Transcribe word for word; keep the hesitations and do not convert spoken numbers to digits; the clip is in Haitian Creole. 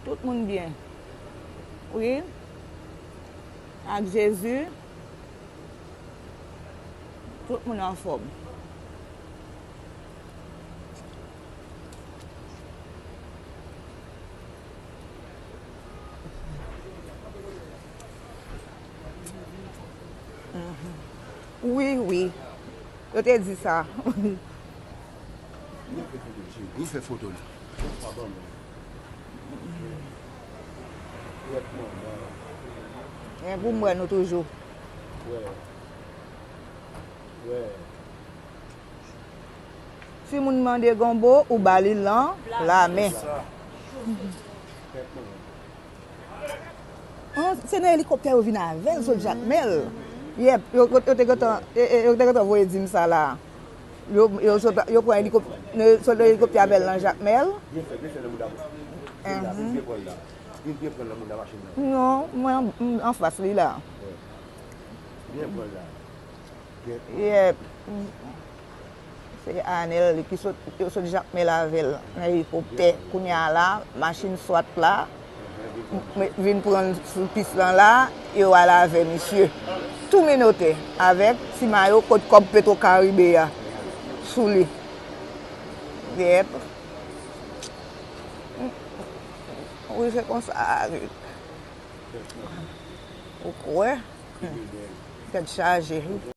Tout moun byen. Wi. Ak Jezi, tout moun anfòm. Wi, wi. Yo te di sa. Vin fè foto, cheri. Vin fè foto la. Men pou m wè nou toujou. Si moun mande gonbo, ou ba li lan lamen. An, se nan elikoptè yo vin avè l sot Jakmèl. Yèp, yo, yo, yo te gentan, e, e, yo te gentan voye di m sa la. Yo, yo sot, yo pran elikop-, yo sot nan elikoptè avè l nan Jakmèl. Mhm. Non, mwen an, anfas li la. Yèp. Se Anèl ki sot, yo sot Jakmèl avè l nan elikoptè. Kounye a la, machin swat la, m-, vin pran l sou pis lan la, yo al avè misye. Tou menotè, avèk ti mayo kot kòb Petro Caribe a sou li. Yèp. Wi, se konsa. Ou kwè? Tèt chaje.